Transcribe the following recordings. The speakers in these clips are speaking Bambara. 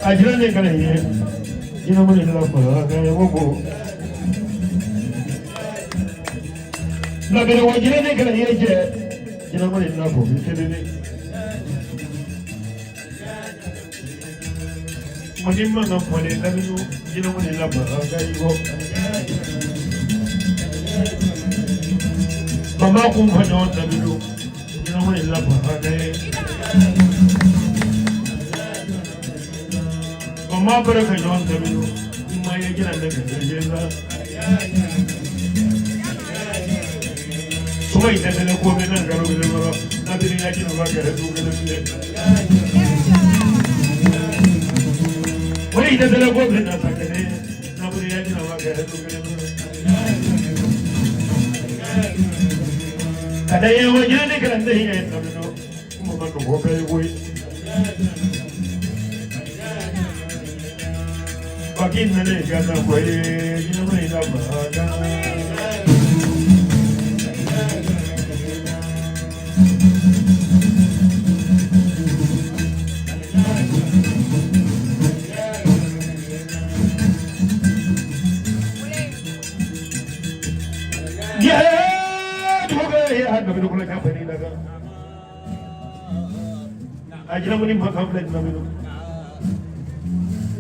A jira ne kana ye jinɛmani la fara ka ye ko labɛn wa jira ne kana ye cɛ jinɛmani la fo bi kelen ne mani man ka fɔlen labɛn jinɛmani la fara ka ye ko mama kun fa ɲɔgɔn labɛn jinɛmani la fara ka ye mama bɛrɛ ka ɲɔgɔn labɛn ma ye jira ne ka ye la suma in tɛ tɛnɛ ko bɛ na nkalon kelen kɔrɔ labɛn ya jina ba kɛrɛ du kelen bilen o in tɛ tɛnɛ ko bɛ na sa kelen labɛn ya jina ba kɛrɛ du kelen bilen ka da ye wa jina ne kɛra ne hinɛ labɛn kuma ma nɔgɔ bɛɛ ye koyi Baki nane gana koye jina mai la baga Yeah, dugu ya nabi ko la ka fani daga. A jira mo ni ma kan filɛ nabi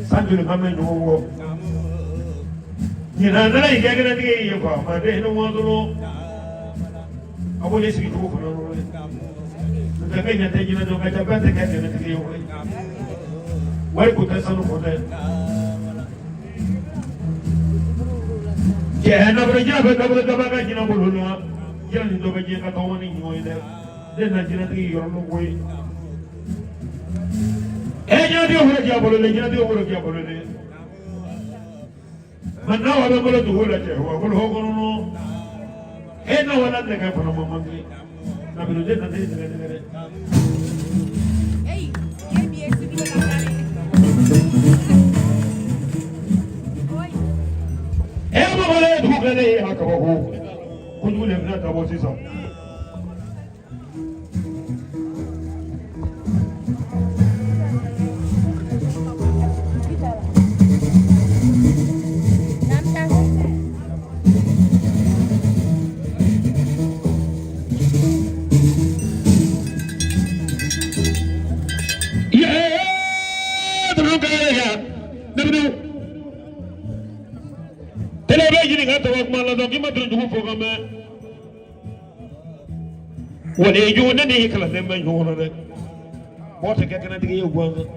san joli kan bɛ ɲɔgɔn kɔ. Ɲinan nana i kɛ kɛnɛtigi ye ko a ma den hinɛ wɔn dɔrɔn. A ko ne sigi cogo fana dɔrɔn ye. N'o tɛ ne ɲɛ tɛ jinɛ dɔn ka ca bɛɛ tɛ kɛ kɛnɛtigi ye koyi. Wari ko tɛ sanu ko tɛ. Cɛ nafolo jinɛ bɛ nafolo daba ka jinɛ bolo la. Jinɛ ni dɔ bɛ diɲɛ ka tɔgɔ ni ɲɔgɔn ye dɛ. Ne na jinɛtigi yɔrɔ min koyi. E jinɛtigi woro k'i bolo dɛ, jinɛtigi woro k'i bolo dɛ. Ma n'a wa bɛ bolo dugu la cɛ, wa bolo hɔ kɔnɔ. E na wala nɛgɛ fana ma manke. Nabilo ne na ne nɛgɛ nɛgɛ dɛ. Hey, qué bien, sí, la cara. Oi. E ma wala dugu kɛlen ye a kabako. Kojugu de bɛna dabɔ sisan. Tele bɛ ɲininka tɔgɔ kuma la dɔn k'i ma dugu fɔ ka mɛn wale jugu ne ni kalanden bɛ ɲɔgɔn na dɛ mɔgɔ tɛ kɛ kɛnɛtigi ye gansan.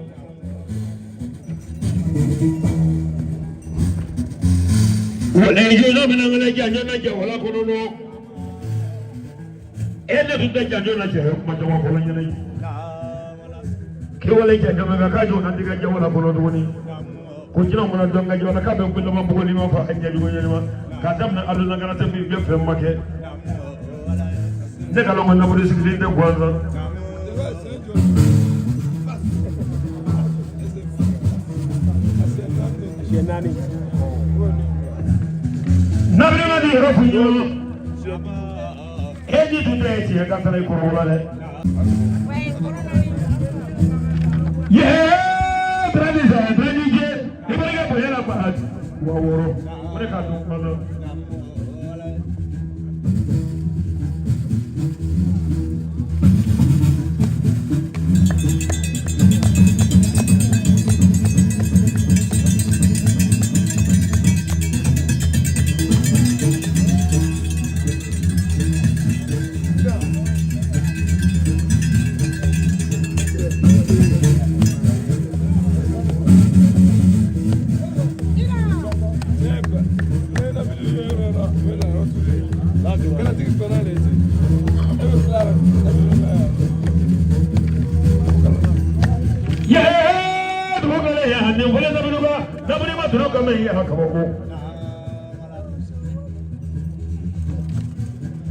Wale jugu n'a bɛna wele janjo na jɛ wala kɔnɔ nɔ e ne tun tɛ janjo na cɛ kuma caman fɔlɔ ɲɛna ye kewale janjo mɛ k'a jɔ na tigɛ jɛ wala kɔnɔ tuguni ko jinɛ mana dɔn ka jɔ la k'a bɛ ko laban bugɔli ma fa a ɲɛjugu ɲɛnama k'a daminɛ aduna kana tɛ min bɛ fɛn ma kɛ ne ka lɔn ka nabolo sigilen tɛ gansan. Nabirima di yɔrɔ kun ɲɛna e ni tun tɛ tiɲɛ ka taa i kɔrɔ la dɛ. Yee Biradi sɛ Biradi jɛ i bɛ kɛ bonya la ba 6000 o de k'a dɔn kuma na.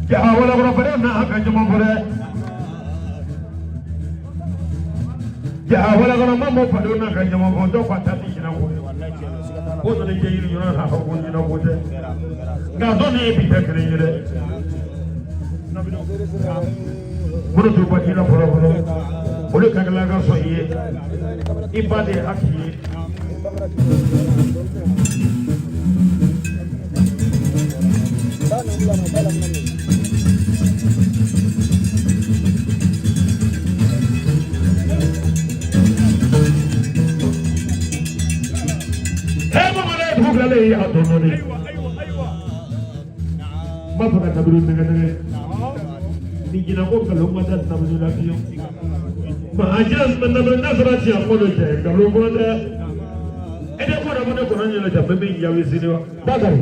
Ja wala kɔrɔ fɛrɛ na ka jama fɔlɛ. Ja wala kɔrɔ ma mɔ fadon na ka jama fɔ dɔw ka taa ti jinɛ ko ye. Ko nana jɛ yiri yɔrɔ la ko jinɛ ko tɛ. Nka dɔn ne ye bi tɛ kelen ye dɛ. Minnu tun bɔ jinɛ fɔlɔ fɔlɔ. Olu ka kila ka sɔn i ye i ba de ye haki ye. E bamanan ye dugu bilalen ye a dɔɔnin. N b'a fɛ ka tabiri nɛgɛ nɛgɛ. Ni jinɛ ko nkalon ma da tabiri la fiyewu. Maa jinɛ tabiri n'a sɔrɔ tiɲɛ ko don cɛ nkalon ko tɛ. E de ko dɔ ko ne kɔnɔ ɲɛna cɛ bɛɛ bɛ jaabi sini wa. Bakari,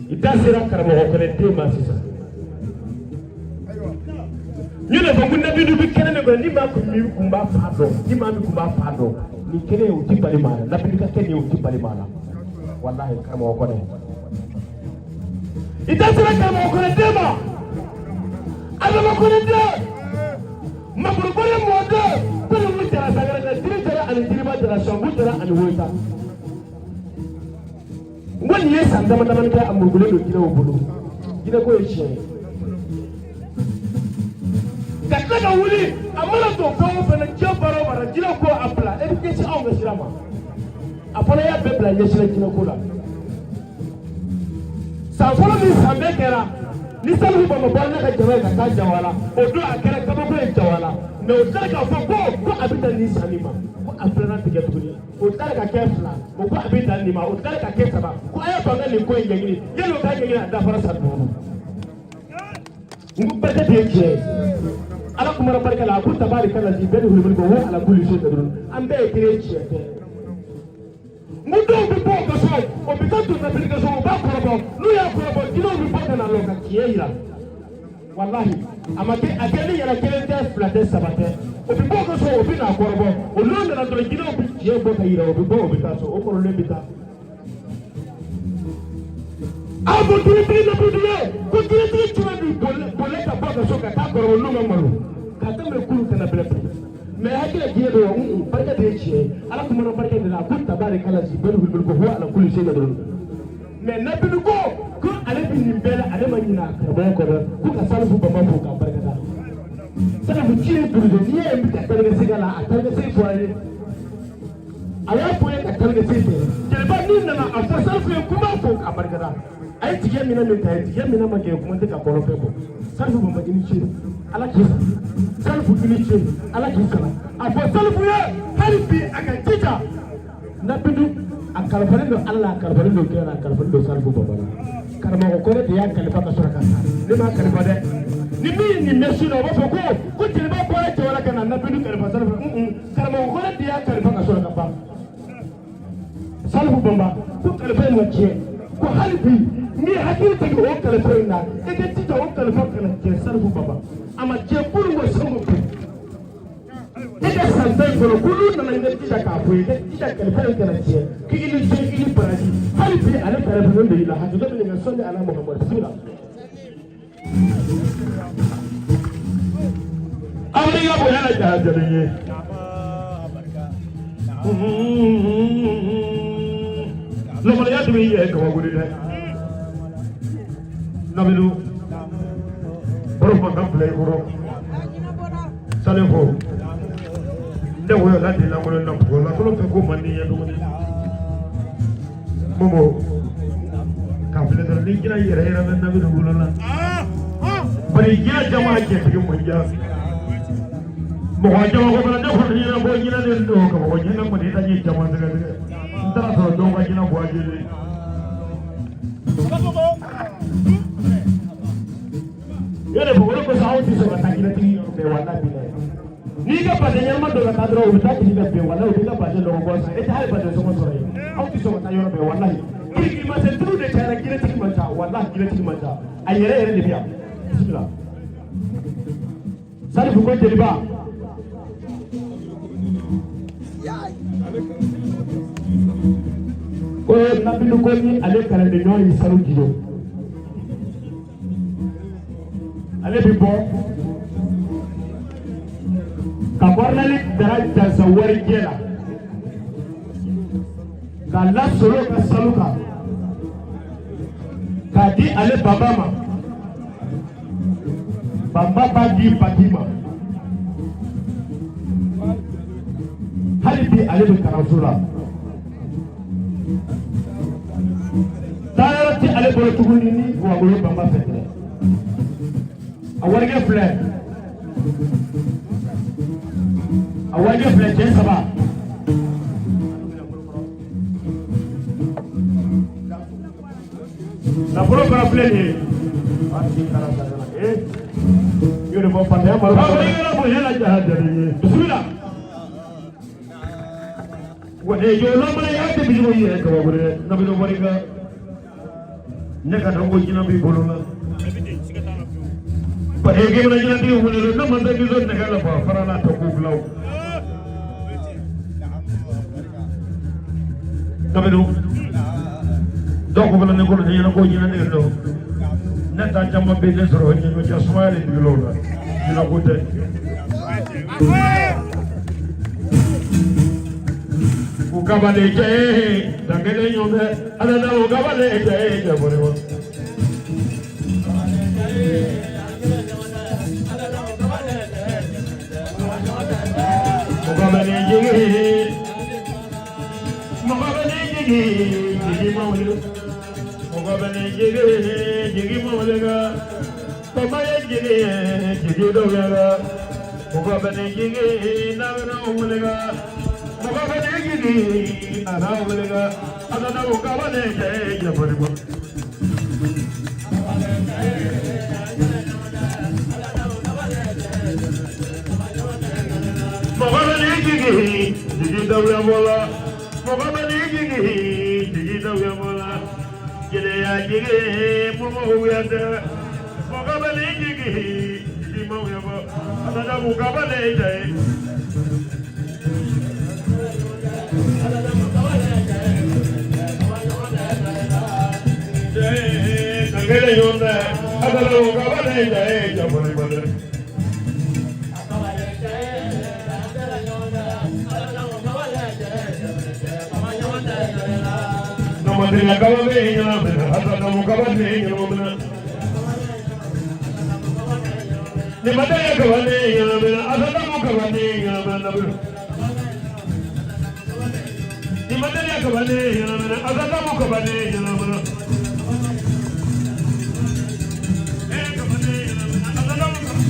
i da sera karamɔgɔ kɛnɛ den ma sisan. N y'o de fɔ ko nabidu bɛ kɛnɛ min kɔnɔ, ni maa kun min kun b'a fa dɔn, ni maa min kun b'a fa dɔn, nin kɛnɛ in o ti bali maa la, nabidu ka kɛ nin ye o ti bali maa la. Walahi karamɔgɔ kɔnɛ. I da sera karamɔgɔ kɔnɛ den ma. Adama kɔnɛ den. Makurukɔnɛ mɔden. Kɔnɛ jara sagara jara jiri jara ani jiriba jara sɔnku jara ani woyita. N ko nin ye san dama damani kɛ a murukulen don jinɛw bolo. Jinɛko ye tiɲɛ ye. Ka tila ka wuli a mana don fɛn o fɛn na diɲɛ baara o baara jinɛw ko a bila e bɛ ɲɛsin anw ka sira ma. A fana y'a bɛɛ bila ɲɛsira jinɛko la. San fɔlɔ min san bɛɛ kɛra ni Salifu Bamba bɔra n'a ka jama ye ka taa Jawala, o don a kɛra kabako ye Jawala, mɛ o taara k'a fɔ ko a bɛ taa nin san nin ma, ko a filanan tigɛ tuguni, o taara ka kɛ fila, o ko a bɛ dan nin ma, o taara ka kɛ saba, ko a y'a to an ka nin ko in ɲɛɲini, yanni o k'a ɲɛɲini a dafara san 5. N ko barika de ye tiɲɛ ye. Ala kumana barika la, a ko tabarika lazi biyadihi mulku wa huwa ala kulli shay'in qadir. An bɛɛ ye kelen ye, tiɲɛ tɛ. N ko dɔw bɛ bɔ u ka so, o bɛ taa don nabili ka so, u b'a kɔrɔbɔ, n'u y'a kɔrɔbɔ jinɛw bɛ bɔ ka na lɔ ka tiɲɛ yira. Walahi a ma kɛ a kɛ ni yɛrɛ kelen tɛ, fila tɛ, saba tɛ, o bɛ bɔ u ka so, o bɛ n'a kɔrɔbɔ, o n'o nana dɔrɔn jinɛw bɛ tiɲɛ bɔ ka yira, o bɛ bɔ o bɛ taa so, o kɔrɔlen bɛ taa. Aw ko kiritigi na bi ye ko kiritigi jumɛn bi boli ka bɔ ka so ka taa kɔrɔbɔ n'u ma malo ka daminɛ kulu ka na bila bi. Mɛ hakili diɲɛ bɛ wa barika de ye tiɲɛ ye. Ala kumana barika de la, a ko tabarika lazi biyadihi mulku wa huwa ala kulli shay'in qadir. Mɛ nabidu ko ale bɛ nin bɛɛ la, ale ma ɲinɛ a karamɔgɔ kɔ dɛ, ko ka Salifu Bamba fo k'a barika da. Salifu ci ye dugu de, n'i y'a ye n bɛ ka taa ni ka segin a la, a taa ni ka segin fɔra n ye. A y'a fɔ ye ka taa ni ka segin kɛ jeliba n'i nana a fɔ Salifu ye ko n b'a fo k'a barika da. A ye tigɛ minɛ min ta ye tigɛ minɛ ma kɛ kuma tɛ ka kɔnɔ fɛn bɔ. Salifu Bamba i ni ce, Ala k'i sara. Salifu i ni ce, Ala k'i sara. A fɔ Salifu ye hali bi a ka jija nabidu a kalifalen don Ala la, a kalifalen don kira la, a kalifalen don Salifu Bamba la. Karamɔgɔ kɔrɔ de y'a kalifa ka sɔrɔ ka sa, ne m'a kalifa dɛ. Ni min ye nin mɛn su la, o b'a fɔ ko jeliba bɔra Jawala ka na nabidu kalifa Salifu. Karamɔgɔ kɔrɔ de y'a kalifa ka sɔrɔ ka ban. Salifu Bamba ko kalifa in ma tiɲɛ, ko hali bi n'i hakili jigin o kalifa in na, i ka jija o kalifa kana tiɲɛ. Salifu Bamba a ma tiɲɛ kunun ko sango bi, e ka san 10 in kɔnɔ ko n'u nana i ka jija k'a fɔ i ka jija kalifa in kana tiɲɛ, k'i ni ce i ni baraji. Hali bi ale kalifa bɛ i la hakili bɛ nin kɛ sɔnni ala Muhamadu bisimila. Aw ni ka bonya la jaa jalen ye. Lɔmɔlɔya tun bɛ yɛ kabako de dɛ. Nabidu baro mankan filɛ i kɔrɔ. Salifu ne wɔyɔ la den lankolon na bugɔ lankolon fɛ ko man di n ye tuguni. Momo k'a filɛ dɔrɔn ni jinɛ yɛrɛ yɛrɛ bɛ Nabidu bolo la. Bari jinɛ jama cɛtigi man ca. Mɔgɔ jama ko fana ne kɔni ɲɛna ko jinɛ de don ka mɔgɔ jinɛ kɔni ta ye jama sɛgɛsɛgɛ. N taara sɔrɔ dɔw ka jinɛ bɔ a jeli. Yɛrɛ fɔ o de kosɔn aw tɛ sɔn ka taa jinɛtigi yɔrɔ bɛɛ walahi bilahi. N'i ka bazɛn ɲɛnama dɔ ka taa dɔrɔn u bɛ taa tigi ka bin walahi, u b'i ka bazɛn lɔgɔ bɔ san, e tɛ hali bazɛn sɔngɔ sɔrɔ yen. Aw tɛ sɔn ka taa yɔrɔ bɛɛ walahi. Kirikirimasiyɛn tulu de cayara, jinɛtigi man ca walahi, jinɛtigi man ca, a yɛrɛ yɛrɛ de bɛ yan. Bisimila. Salifu ko jeliba. Ko Nabilu ko ni ale kalanden ɲɔgɔn ye sanu jigin, ale bɛ bɔ ka kɔrɔnali dara jansa warijɛ la k'a la solo ka sanu kan k'a di ale baba ma. Banba b'a di Baki ma. Hali bi ale bɛ kalanso la. Taayɔrɔ tɛ ale bolo tuguni ni Wagolo Banba fɛ dɛ. A warikɛ filɛ. A warikɛ filɛ cɛ saba. Nafolo fana filɛ nin ye. Y'o de fɔ fantanya malo. Aw bɛ yɔrɔ bonya la jaha jaabi ye. Bisimila. Wa ee jɔ lamana y'a tɛ bisi ko yɛrɛ kabako dɛ. Nabilo barika. Ne ka dɔn ko jinɛ b'i bolo la. Ba ee k'i bɛna jinɛtigi wele ne ma tɛ k'i nɛgɛ la ba fara la tɔ k'u bila o. Nabilo. Dɔw ko fana ne ko ne ɲɛna ko jinɛ ne don. Ne ta caman bɛ ne sɔrɔ ɲɛɲɔ cɛ sumaya de dugula o la. Jinɛ ko tɛ. U kabale cɛ dankelen ɲɔgɔn fɛ ala na u kabale cɛ cɛ bɔrɛ wa. U kabale jigi mɔgɔ bɛ ne jigi jigi ma wuli mɔgɔ bɛ ne jigi jigi ma wuli ka baba ye jigi ye jigi dɔw yɛrɛ mɔgɔ bɛ ne jigi n'a bɛ ne wuli ka mɔgɔ bɛ ne jigi a n'a wuli ka a nana u kabale cɛ cɛ bɔrɛ wa. Mɔgɔ bɛ ne jigi jigi dawuya bɔ la mɔgɔ bɛ ne jigi jigi dawuya bɔ la jɛnɛya jigi mɔgɔ wuya tɛ mɔgɔ bɛ ne jigi jigi ma wuya bɔ a nana u kabale cɛ. Dankelen ɲɔgɔn tɛ a nana u kabale cɛ cɛ bɔrɛ bɔrɛ. Namadenya kaba bɛ ɲɛnamina asadamu kaba bɛ ɲɛnamina. Nimadenya kaba bɛ ɲɛnamina asadamu kaba bɛ ɲɛnamina. Nimadenya kaba bɛ ɲɛnamina asadamu kaba bɛ ɲɛnamina. Eh kaba bɛ ɲɛnamina asadamu kaba.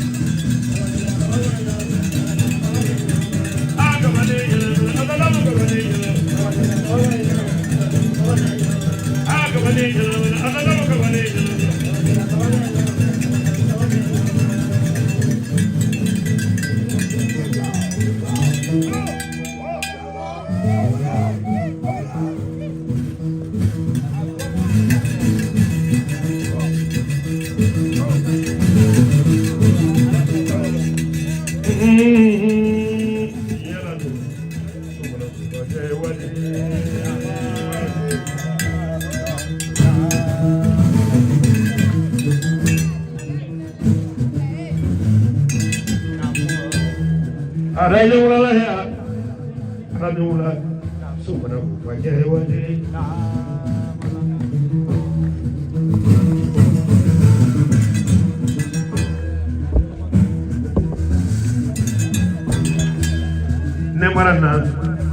Ah kaba bɛ ɲɛnamina asadamu kaba bɛ ɲɛnamina. Ah kaba bɛ ɲɛnamina asadamu kaba bɛ ɲɛnamina. Ne mara na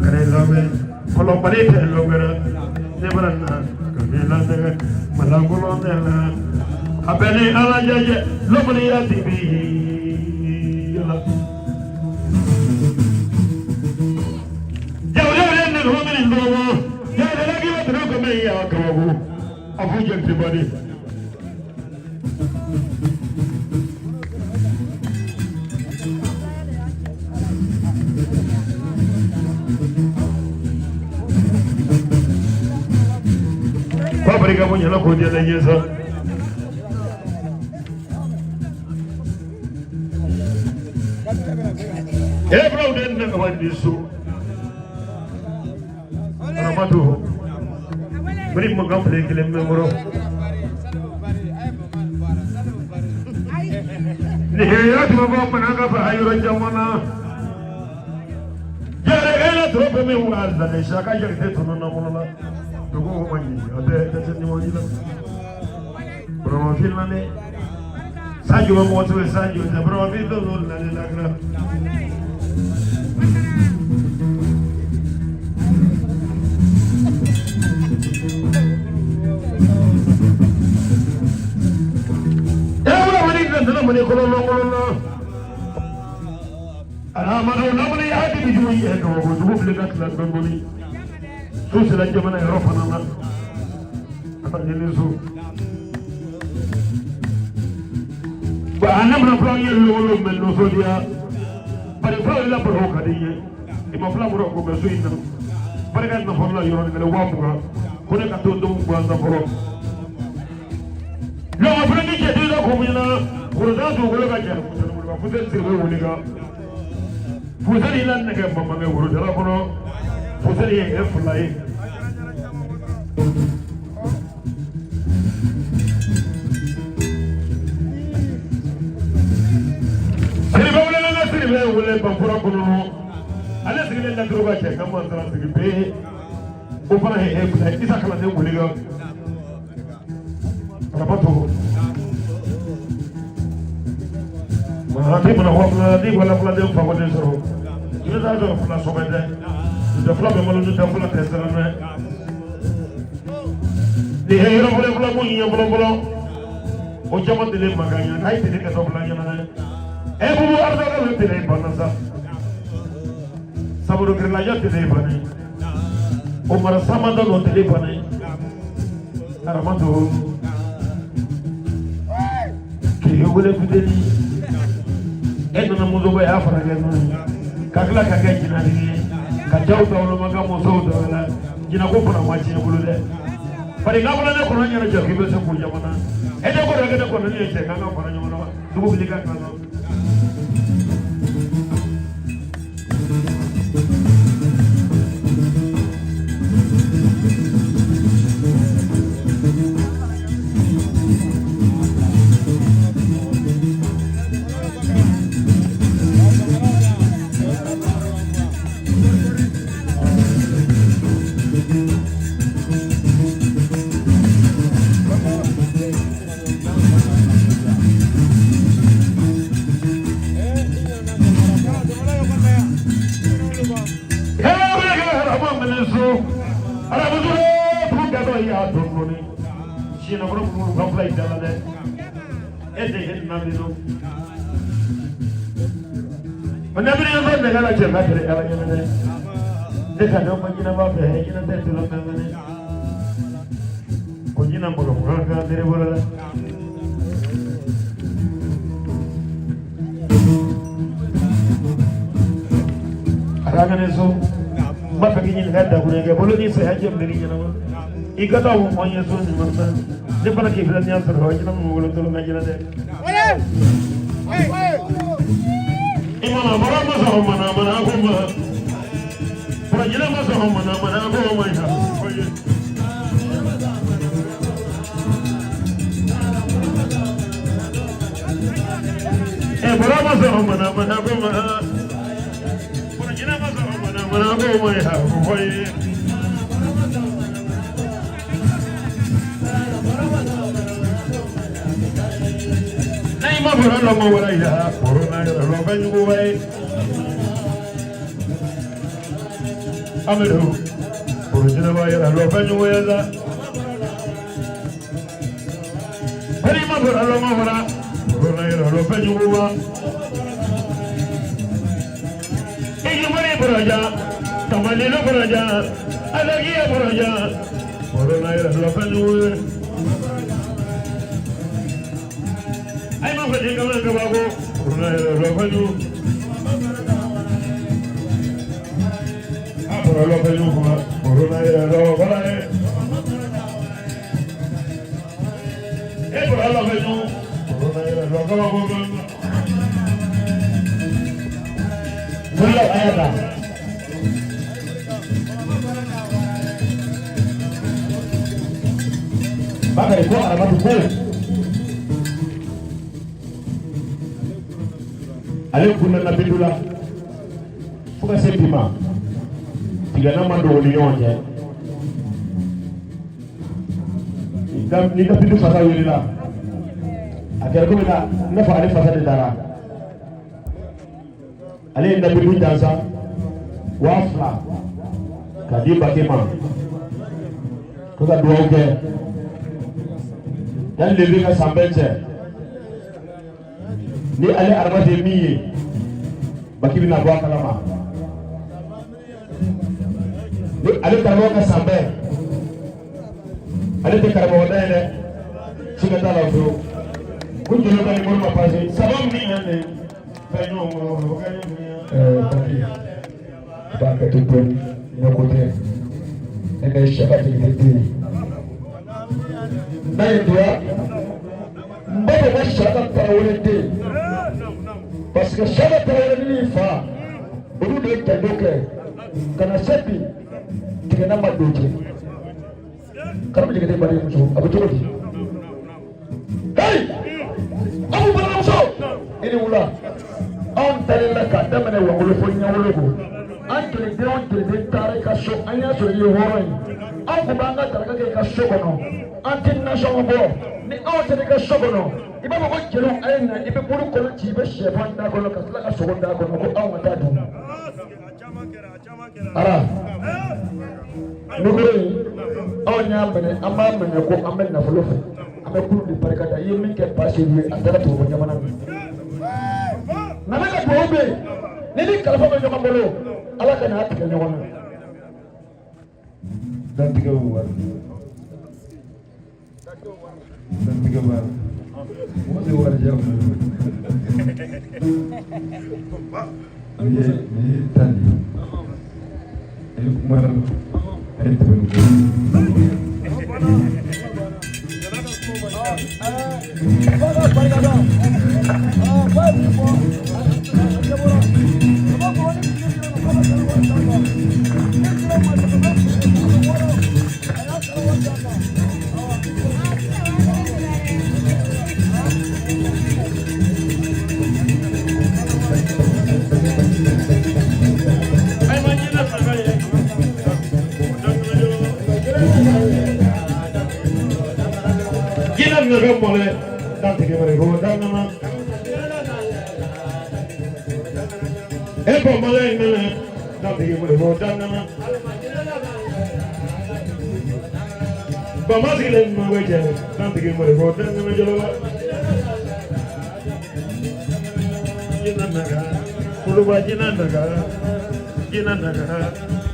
kana lamɛn kɔlɔnbali tɛ lɔgɛrɛ ne mara na kana lamɛn malangolo tɛ la a bɛ ni ala jɛjɛ lɔbili ya dibi yala. Jawule ne ko min dɔgɔ jawule k'i bɛ tɛmɛ ko min ya kabako a f'u jɛ tɛ bali. Ko barika bonya la ko jɛla ɲɛ sa. E fulaw de nana ka di so. Aramatu. Bari mankan fila kelen bɛ n kɔrɔ. Ni hɛrɛ tun bɛ bɔ mana ka fa yɔrɔ caman na. Yɛrɛ e la tɔrɔ bɛ min wa lale sa ka yɛrɛ tɛ tɔnɔ na kɔnɔ la. Dugu ko ma ɲi a tɛ dɛsɛ ɲuman ji la. Bɔrɔmafin na dɛ. San jumɛn mɔgɔ tɛ san jumɛn tɛ barama fi dɔ n'o nana lakana. Alamadu lamini ya di bi jugu ye kabako jugu fili ka tila dɔɔni so sera jamana yɔrɔ fana na a ka ɲini so wa a namana fulaw ye lolo mɛ nisɔndiya bari fulaw la baro ka di n ye i ma fula baro ko mɛ so in na barika nafa la yɔrɔnin kelen 20,000 ko ne ka t'o denw gansan fɔlɔ lɔgɔ fana ni cɛ den dɔ ko mun ɲɛna worotan dugukolo ka jan fuseni siri bɛ wuli kan fuseni la nɛgɛ mamankɛ worotala kɔnɔ fuseni ye e fila ye siribe wele la siribe wele banfura kɔnɔ ale sigilen laturu ka cɛ ka masara sigi bɛɛ o fana ye e fila ye isa kalanden wuli kan Rabato. Mahati mana wafla di wala fila den fa den sɔrɔ. I bɛ taa sɔrɔ fila sɔgɔ dɛ. Tɛ fila bɛ malo tɛ fila tɛ siran dɛ. Ni ye yɔrɔ fɔlɔ fila mun ye fɔlɔ fɔlɔ. O jama deli mankan ɲɛna a ye deli ka sɔrɔ fila ɲɛna dɛ. E bubu arda ka bɛ deli banna sa. Saburo kirila deli banna. O mara sama dɔ deli banna. Aramatu k'i wele fitini e nana musoba y'a furakɛ n'o ye ka tila ka kɛ jinɛtigi ye ka jaw ta olu ma ka musow ta la jinɛko fana ma tiɲɛ bolo dɛ bari n'a fɔra ne kɔnɔ ɲɛna cɛ k'i bɛ se k'u jamana e ne kɔrɔ kɛ ne kɔnɔ ne ye cɛ k'an ka fara ɲɔgɔn na dugu wuli ka kan Ne ka dɔn ko jinɛ b'a fɛ jinɛ tɛ tulon mɛn mɛnɛ ko jinɛ mɔgɔ mɔgɔ ka bere bolo la a ka kɛnɛ so n b'a fɛ k'i ɲininka dakuruɲɛ kɛ bolo ni saya cɛ miiri ɲɛnama i ka taa o fɔ n ye so ɲuman na ne fana k'i filɛ ni y'a sɔrɔ jinɛ mun bolo tulon ka jinɛ dɛ i mana bɔra ma sɔrɔ mana mana ko ma furajɛnɛ ma sɔrɔ mana mana ko ma ya e bɔra ma sɔrɔ mana mana ko ma furajɛnɛ ma sɔrɔ mana mana ko ma ya ko ye n'a ma bɔra lɔngɔ wɛrɛ ya bɔrɔ n'a yɛrɛ lɔfɛ ɲugu ye Amadu furujɛnɛ b'a yɛrɛ lɔfɛ ɲugu ye sa hali ma bɔra lɔngɔ wɛrɛ bɔrɔ n'a yɛrɛ lɔfɛ ɲugu wa Ijumani bɔrɔja tamalilo bɔrɔja alagiya bɔrɔja bɔrɔ n'a yɛrɛ lɔfɛ ɲugu ye ayi ma fɔ den kama kabako bɔrɔ n'a yɛrɛ lɔfɛ ɲugu a bɔrɔ lɔfɛ ɲugu kuma bɔrɔ n'a yɛrɛ lɔfɛ ye e bɔrɔ lɔfɛ ɲugu bɔrɔ n'a yɛrɛ lɔfɛ kabako Bolo a y'a ta. Bakari ko Aramatu ko ale kunna na bindu la fo ka se bi ma tigana ma dogo ni ɲɔgɔn cɛ n'i ka bindu fasa wulila A kɛra komi na n'a fɔ ale fasa de dara. Ale ye nabidu jansa 2000 k'a di Bake ma ko ka dugawu kɛ yanni lebi ka san bɛɛ cɛ ni ale araba tɛ min ye Baki bɛna bɔ a kalama ni ale karamɔgɔ ka san bɛɛ ale tɛ karamɔgɔ da ye dɛ siga t'a la fiyewu ko jeliw ka nimoro ma pase saba min yɛrɛ de fɛn ɲɔgɔn kɔnɔ o ka ɲɔgɔn Baki b'a kɛ to dɔɔni ne ko tɛ ne bɛ sɛ ka jigin den ye n'a ye duwa n b'a fɔ ko Saka Tarawele den parce que Saka Tarawele ni fa olu de ye janjo kɛ ka na se bi tigɛna ma don cɛ karamu jigin bali muso a bɛ cogo di hey aw balimamuso i ni wula anw dalen la k'a daminɛ wangolo fo ɲɛwolo ko an jeliden o jeliden taara i ka so an y'a sɔrɔ i ye hɔrɔn ye anw tun b'an ka daraka kɛ i ka so kɔnɔ an tɛ nasɔngɔ bɔ ni anw sera i ka so kɔnɔ i b'a fɔ ko jeliw a ye na i bɛ buru kɔnɔ ci i bɛ sɛfan d'a kɔnɔ ka tila ka sogo d'a kɔnɔ ko anw ka taa dun ara mikoro in anw y'a minɛ an b'a minɛ ko an bɛ nafolo fɛ an bɛ kulu de barika da i ye min kɛ basi ye a taara tubabu jamana na nka ne ka dugawu bɛ yen ni ni kalifa bɛ ɲɔgɔn bolo ala ka n'a tigɛ ɲɔgɔn na. Dantigɛ bɛ wari dantigɛ b'a la mɔgɔ tɛ wari diya nin ye tan de ye i kuma na a ye tɛmɛ ni ko Jinɛ nɛgɛ mɔlɛ dantigɛ wɛrɛ ko dangana e ko mɔlɛ nɛnɛ dantigɛ wɛrɛ ko dangana bama sigilen ma bɛ jɛ dantigɛ wɛrɛ ko dangana jɔlɔba jinɛ naga kuluba jinɛ naga jinɛ naga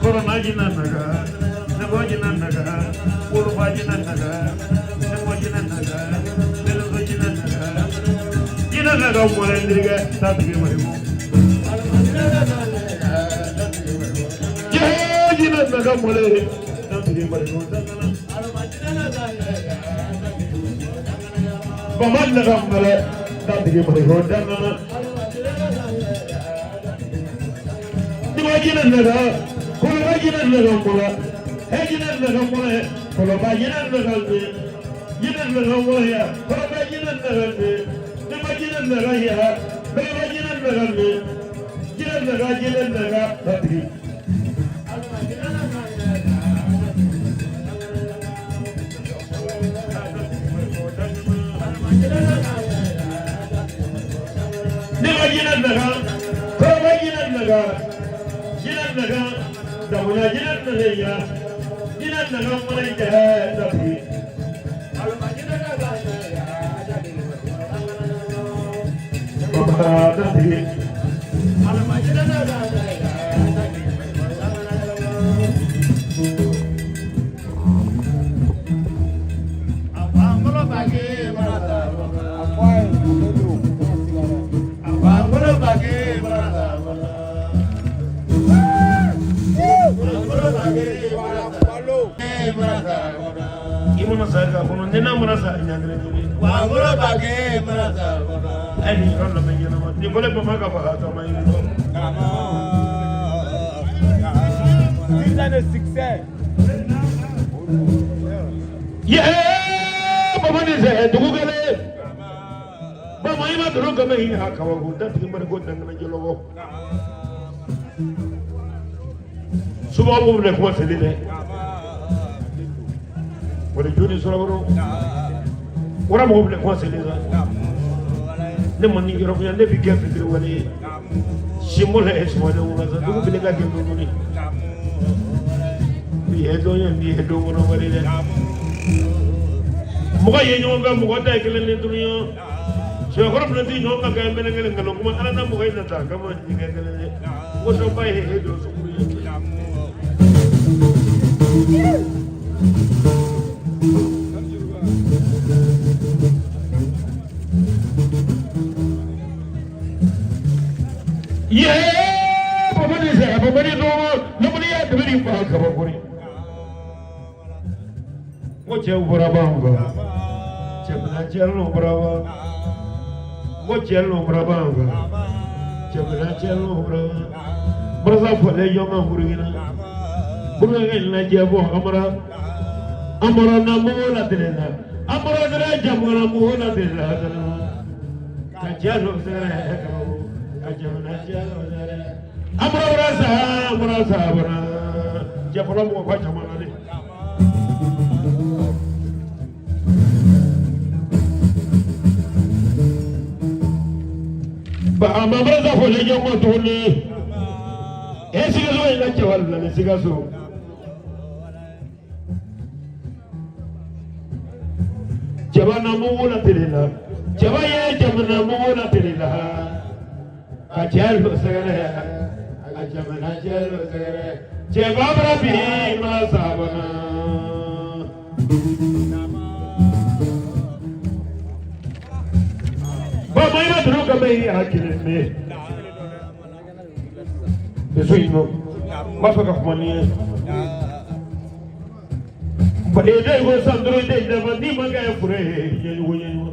kɔrɔna jinɛ naga nebo jinɛ naga kuluba jinɛ naga nebo jinɛ naga belenso jinɛ naga jinɛ naga mɔlɛ ndirigɛ dantigɛ wɛrɛ ko jinɛ naga mɔlɛ dantigɛ wɛrɛ ko dangana bama naga mɔlɛ dantigɛ wɛrɛ ko dangana Dima jinɛ naga koloba jinɛ naga mɔlɛ he jinɛ naga mɔlɛ koloba jinɛ naga mɛ jinɛ naga mɔlɛ ya koloba jinɛ naga mɛ dima jinɛ naga ya beleba jinɛ naga mɛ jinɛ naga jinɛ naga dantigɛ. Ne ma jinɛ naga kɔrɔba jinɛ naga jinɛ naga damuya jinɛ naga ya jinɛ naga mɔlɛ jɛ dantigɛ. Baba dantigɛ. I mana sa k'a kɔnɔ ni n'a mana sa ɲangelen ɲini. Ayi nin yɔrɔ lamɛn ɲɛnama nin fɔlɔ bama ka faga kama yiri dɔn. Ye bama ni sɛ dugu kelen bama i ma dɔrɔn kama yi ha kabako dantigi mari ko dangana jɔlɔkɔ. Somɔgɔw b'u minɛ kuma seli dɛ. Wali joni sɔrɔ wara mɔgɔw minɛ kuma seli sa. Ne ma nin yɔrɔ fɔ ne b'i kɛ fitiriwale ye simbo la ye sumalen wasa dugu bile ka kɛ dumuni bi ye don ye bi ye don kɔnɔ wari dɛ mɔgɔ ye ɲɔgɔn fɛ mɔgɔ ta ye kelen ni duuru ye sɛkɔrɔ fana ti ɲɔgɔn kan kɛ mɛnɛ kelen nkalon kuma ala na mɔgɔ in na ta kama nin kɛ kelen ye ko dɔ ba ye he don sukuru ye. Ye babani sɛ babani dɔgɔ lamini ya dabiri ba kabakuri n ko cɛw bɔra b'an kan cɛbila cɛ nɔ bɔra ban n ko cɛ nɔ bɔra b'an kan cɛbila cɛ nɔ bɔra ban barasa fɔlen jɔn ka burukina burukina lajɛ bɔ amara amara na mɔgɔ la tele la amara dɛrɛ jamana mɔgɔ la tele la ka cɛ nɔ sɛgɛrɛ ka jamana cɛ nɔ sɛgɛrɛ amara bɔra sa amara sa bɔra cɛ fɔlɔ mɔgɔ ba jamana de. Ba a ma barasa fɔlen jɔn ma tuguni e sikaso in ka cɛwali la ni sikaso. Cɛba na mugu la tele la cɛba ye jamana mugu la tele la ka cɛ lɔ sɛgɛrɛ a jamana cɛ lɔ sɛgɛrɛ cɛba bara bi ma sabana. Bama i ma dɔrɔn ka mɛn i hakili mɛn. Beso in nɔ n b'a fɛ ka kuma n'i ye. Ba e de ko san duuru de dafa n'i ma kɛ fure ye ɲɛjugu ɲɛjugu.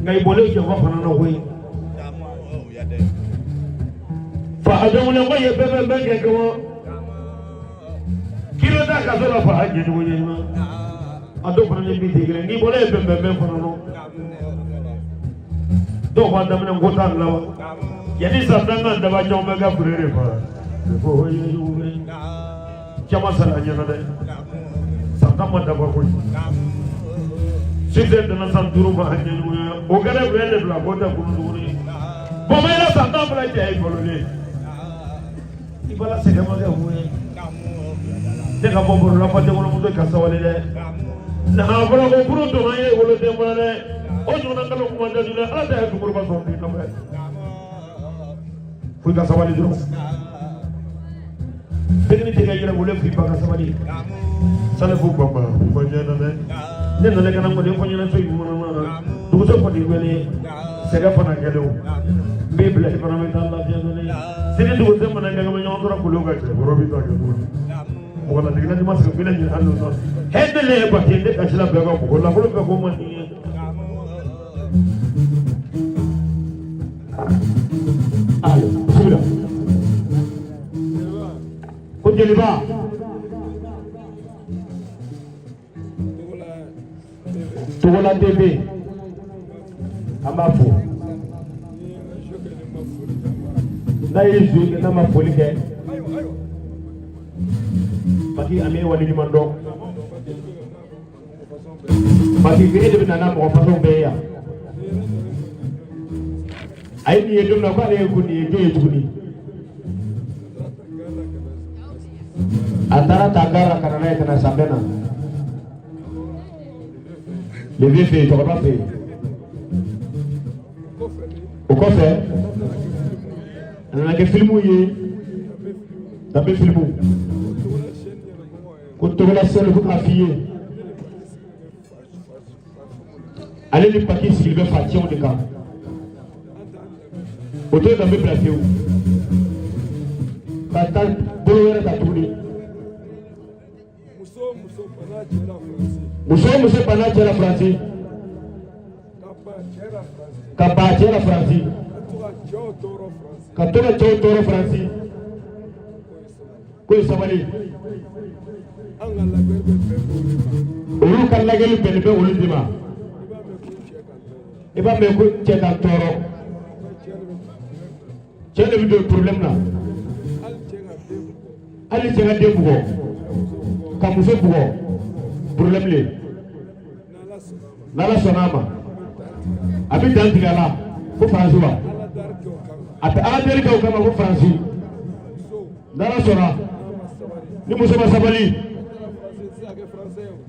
Nka i bɔlen jama fana na koyi. Fa a dɔgɔnin ko ye bɛɛ bɛ bɛɛ kɛ kɔmɔ. Kilo ta kaso la fa ɲɛjugu ɲɛjugu. A dɔw fana ni min tɛ kelen n'i bɔra yen bɛn bɛn bɛn fana nɔ. Dɔw b'a daminɛ ko t'a la wa. Yanni san tan ka daba caman bɛ ka fure de fa. Ko ɲɛjugu bɛ. Caman sara a ɲɛna dɛ. San 10 ma dafa koyi. Sisan nana san 5 ma ɲɛjugu ye. O kɛra fɛn de bila ko tɛ kunu tuguni. Bɔn i la san 12 cɛ ye balolen. I bala sɛgɛn ma kɛ fu ye. Ne ka bɔ baro la fɔ denwolomuso ka sabali dɛ. Na a fɔra ko furu donna ye woloden fana dɛ. O ɲɔgɔnna nkalon kuma tɛ dɛ. Ala ta ye sukoro ka sɔrɔ k'i nɔfɛ. Fo i ka sabali dɔrɔn. Degeli tɛ kɛ yɛrɛ wolo f'i ba ka sabali. Salifu Bamba ma ɲɛna dɛ. Ne nana ka na ŋɔni fɔ ɲɛna so in kɔnɔna na. Duguso kɔni wele sɛgɛ fana kɛlen o. N b'i bila i fana bɛ taa lafiya dɔɔni. Sini dugusɛ mana kɛ an bɛ ɲɔgɔn sɔrɔ kolon ka cɛ kɔrɔ bɛ taa kɛ tuguni. Mɔgɔ latigɛ ni ma sigi bila ɲinɛ hali o hɛ ne le ye bati ne kasila bɛɛ ka mɔgɔ lankolon bɛɛ ko man di n ye. Ayi, bisimila. Ko jeliba. Togola TV. An b'a fo. N'a ye zo kɛ n'a ma foli kɛ. Parce que an bɛ wale ɲuman dɔn. Parce que e de bɛ na n'a mɔgɔ fasɔn bɛɛ ye yan. A ye nin ye don min na k'ale ye ko nin ye jɔn ye tuguni. A taara ta gara ka na n'a ye ka na san bɛɛ na. Le vieux fɛ yen, cɛkɔrɔba fɛ yen. O kɔfɛ, a nana kɛ filimu ye, danbe filimu. Ko Togola sɛli ko k'a f'i ye. Ale ni Paki sigilen bɛ facɛnw de kan. O t'o danbe bila fiyewu. Ka taa bolo wɛrɛ ta tuguni. Muso o muso banna cɛ la Faransi. Ka ban cɛ la Faransi. Ka to ka cɛw tɔɔrɔ Faransi. K'o ye sabali. Olu ka lajɛli bɛnnen bɛ olu de ma. I b'a mɛn ko cɛ ka tɔɔrɔ. Cɛ de bɛ don problème na. Hali cɛ ka den bugɔ. Ka muso bugɔ. Problème le. N'Ala sɔnna a ma. A bɛ dan tigɛ a la ko Faransi wa, a bɛ Ala deli kɛ o kama ko Faransi. N'Ala sɔnna, ni muso ma sabali,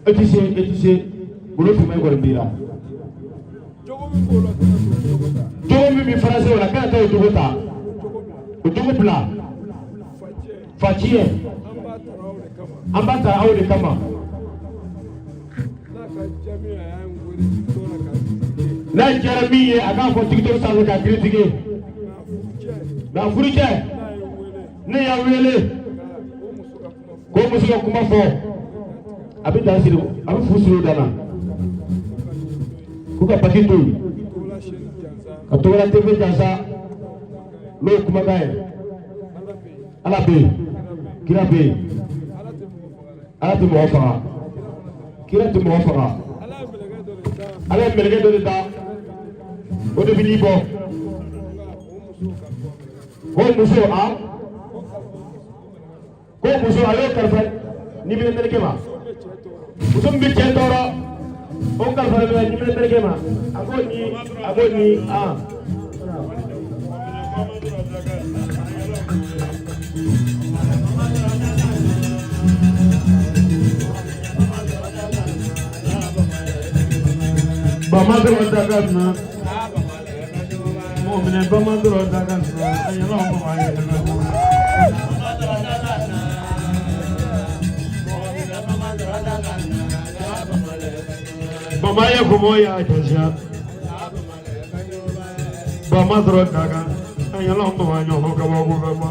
e ti se, e ti se. Bolo finman in kɔni b'i la. Jogo min bɛ Faransi la, kana taa o jogo ta, o jogo bila. Facɛ, an b'a ta aw de kama. N'a diyara min ye, a k'a fɔ TikTok sanfɛ k'a critiquer. Nka furucɛ, ne y'a wele ko muso ka kuma fɔ, a bɛ dan siri, a bɛ fu siri o dan na ko ka baki to yen, ka Togola TV jansa n'o ye kumakan ye. Ala bɛ yen, kira bɛ yen. Ala tɛ mɔgɔ faga, kira tɛ mɔgɔ faga. Ala ye mɛlɛkɛ dɔ de da, o de bɛ n'i bɔ. Ko muso a ko muso a y'o kalifa ni bɛ mɛlɛkɛ ma. Muso min bɛ cɛ tɔɔrɔ, o kalifa bɛ ni bɛ mɛlɛkɛ ma. A ko ni a ko ni a. Bama dɔrɔn da ka na. Mɔminɛ bama dɔrɔn da ka na. A yɛlɛ o ma yɛlɛ. Bama ye kɔmɔ y'a jɔsiya. Bama dɔrɔn da kan. A yɛlɛ o ma ɲɔgɔn kabako bɛ ma.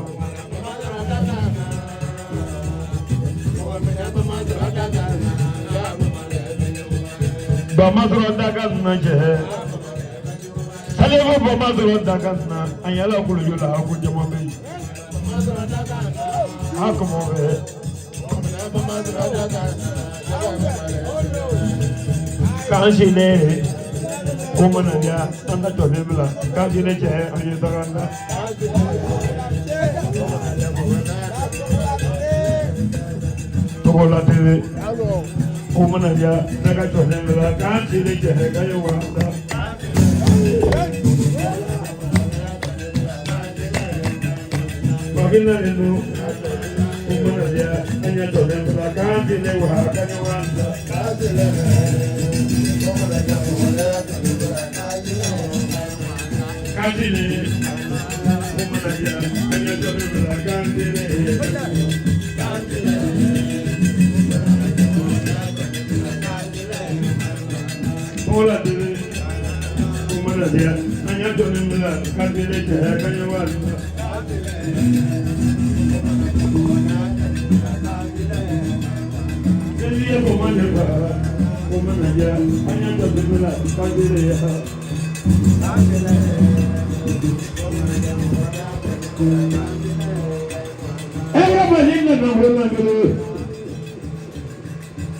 Bama dɔrɔn da ka na cɛ. Salifu bama dɔrɔn da ka na. A yɛlɛ kuluju la ko jama bɛ yen. A kɔmɔ bɛ. K'an silen ko mana diya an ka jɔlen bila k'an silen cɛ an ye taga an da. Togola TV ko mana diya ne ka jɔlen bila k'an silen cɛ k'an ye wa da. Babina de don ko mana diya an ye jɔlen bila k'an silen wa k'an ye wa da. K'an silen ko mana diya an ye jɔlen bila k'an silen. Togola TV ko mana diya an ye jɔlen bila k'an silen cɛ k'an ye wa da. Jeli ye ko mana fa ko mana diya an ye jɔlen bila k'an silen ya. Ɛyɛ mali nana wolo kelen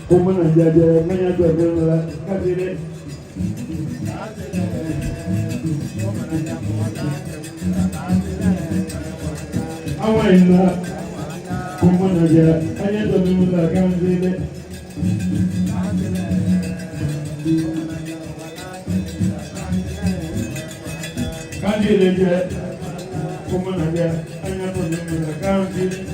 ko mana diya jɛ an ye jɔlen bila k'an silen. Awa ina ko mana diya an ye jɔlen bila k'an silen. K'an silen jɛ ko mana diya an ye jɔlen bila k'an silen.